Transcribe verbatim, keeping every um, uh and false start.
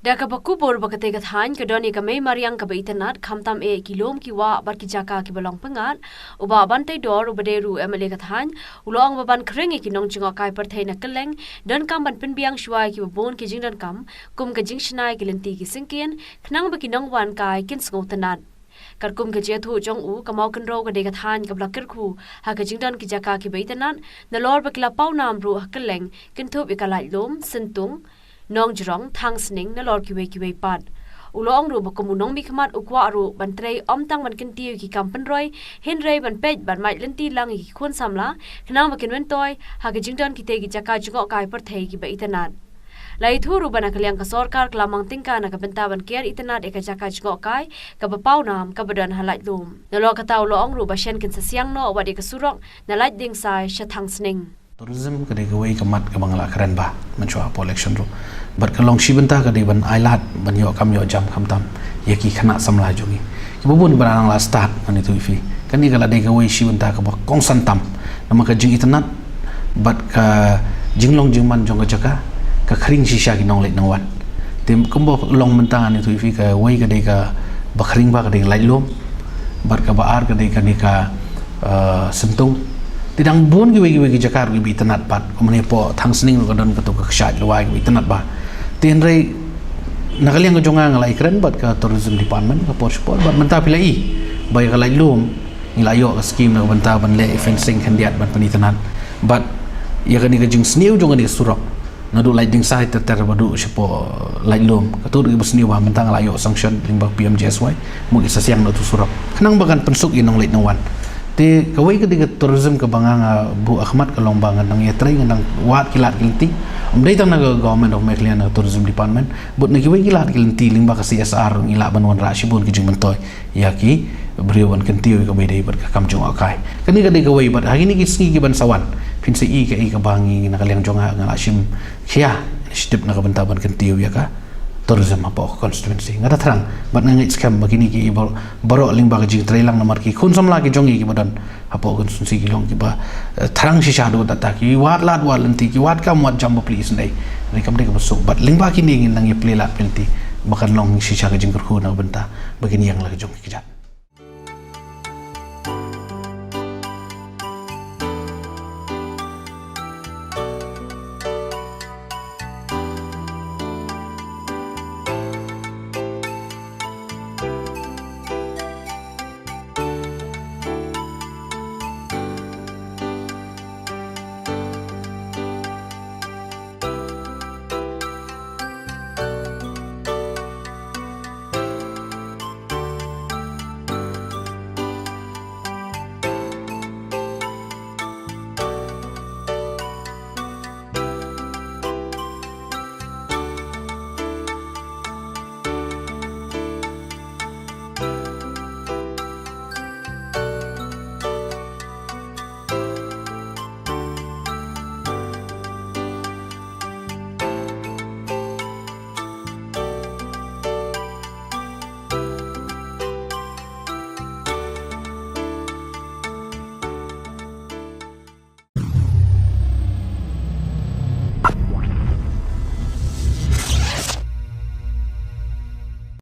Da kaba kubur ba katei ka thaiñ ka don ïa ka mei mariang kaba itynnad, khamtam eh ki lum ki wah bad ki jaka kiba long pyngngad, u Bah Banteidor uba dei ruh u M L A ka thaiñ u la ong ba ban khring ïa ki nongjngohkai pyrthei na kylleng, donkam ban pynbiang shuwa ïa kiba bun ki jingdonkam kum ka jingshna ïa ki lynti ki syngkien, khnang ba ki nongwan kai kin sngewtynnad. Katkum ka jingïathuh jong u, ka Mawkynrew ka dei ka thaiñ kaba la kyrkhu ha ka jingdon ki jaka kiba itynnad, nalor ba ki la paw nam ruh ha kylleng, kynthup ïa ka Laitlum, Syntung, Nongjrong, Thangsning, nalor kiwei kiwei pat. U la ong ruh ba kum u nongmihkhmat u kwah ruh ban trei ym tang ban kyntiew ïa ki kam pynroi, hynrei ban peit ban mait lynti lang ïa ki khun samla, khnang ba kin myntoi ha ka jingdon kitei ki jaka jngohkai pyrthei kiba itynnad. La ïathuh ruh ba na ka liang ka sorkar ka la mang tyngka na ka bynta ban kiar itynnad ïa ka jaka jngohkai kaba paw nam kaba don ha Laitlum. Nalor kata u la ong ruh ba shen kin sa siang noh wat ïa ka surok na Laitdingsai sha Thangsning. Tourism ka dei kawei ka mat kaba nga la kren bha mynshuwa hapoh election ruh. Bad ka long shi bynta ka dei ban ailad ban ïoh kam ïoh jam khamtam ïa ki khynnah samla jong ngi. Kiba bun ba dang la stad, ngan ïathuh ïa phi. Kane ka la dei kawei shi bynta kaba kongsan tam. Namar ka jingitynnad bad ka jinglong jingman jong ka jaka ka khring shisha ki nongleit nongwan. Te kumba long mynta, ngan ïathuh ïa phi, kawei ka dei kaba khring bha ka dei Laitlum, bad kaba ar ka dei kane ka, eh, Syntung. Te dang bun kiwei kiwei ki jaka ruh kiba itynnad pat, kumne hapoh Thangsning ruh ka don kato ka kshaid lwai kaba itynnad bha. Te hynrei na ka liang ka jong nga, nga la ïakren bad ka Tourism Department ka por sha por, bad mynta phi la i ba ïa ka Laitlum ngi la ïoh ka skim na ka bynta ban leh fencing khyndiat ban pynitynnad. Bad ïa kane ka jingsniew jong kane ka surok naduh Laitdingsai ter ter ba duh shapoh Laitlum, kato ruh kaba sniew bha, mynta nga la ïoh sanction lyngba P M G S Y, mut ki sa siang noh tu surok khnang ba kan pynsuk ïa nongleit nongwan. Te kawei ka dei ka tourism kaba nga, nga buh ha khmat ka long ba ngan nang ïatrei, ngan nang wad ki lad ki lynti. Ym dei tang na ka Government of Meghalaya, na ka Tourism Department, bad na kiwei ki lad ki lynti lyngba ka C S R ngi lah ban wanrah shibun ki jingmyntoi ïa ki briew ban kyntiew ïa kaba ïadei bad ka kam jngohkai. Kane ka dei kawei, bad ha kine ki sngi kiban sa wan phin sa i kaei kaba ngi na ka liang jong nga, nga la shim khia initiative na ka bynta ban kyntiew ïa ka tourism hapoh ka constituency. Nga da thrang bad nga ngeit skhem ba kine ki bar-, baroh lyngba ka jingtrei lang, namar ki khun samla ki jong ngi kiba don hapoh ka constituency ki long kiba, eh, thrang shisha haduh katta, ki wad lad wad lynti, ki wad kam wad jam bapli isynei. Hynrei kam dei kaba suk, bad lyngba kine ngin nang ïaplie lad plie lynti ba kan long shisha ka jingkyrkhu na ka bynta ba kin ïeng la ka jong ki kjat.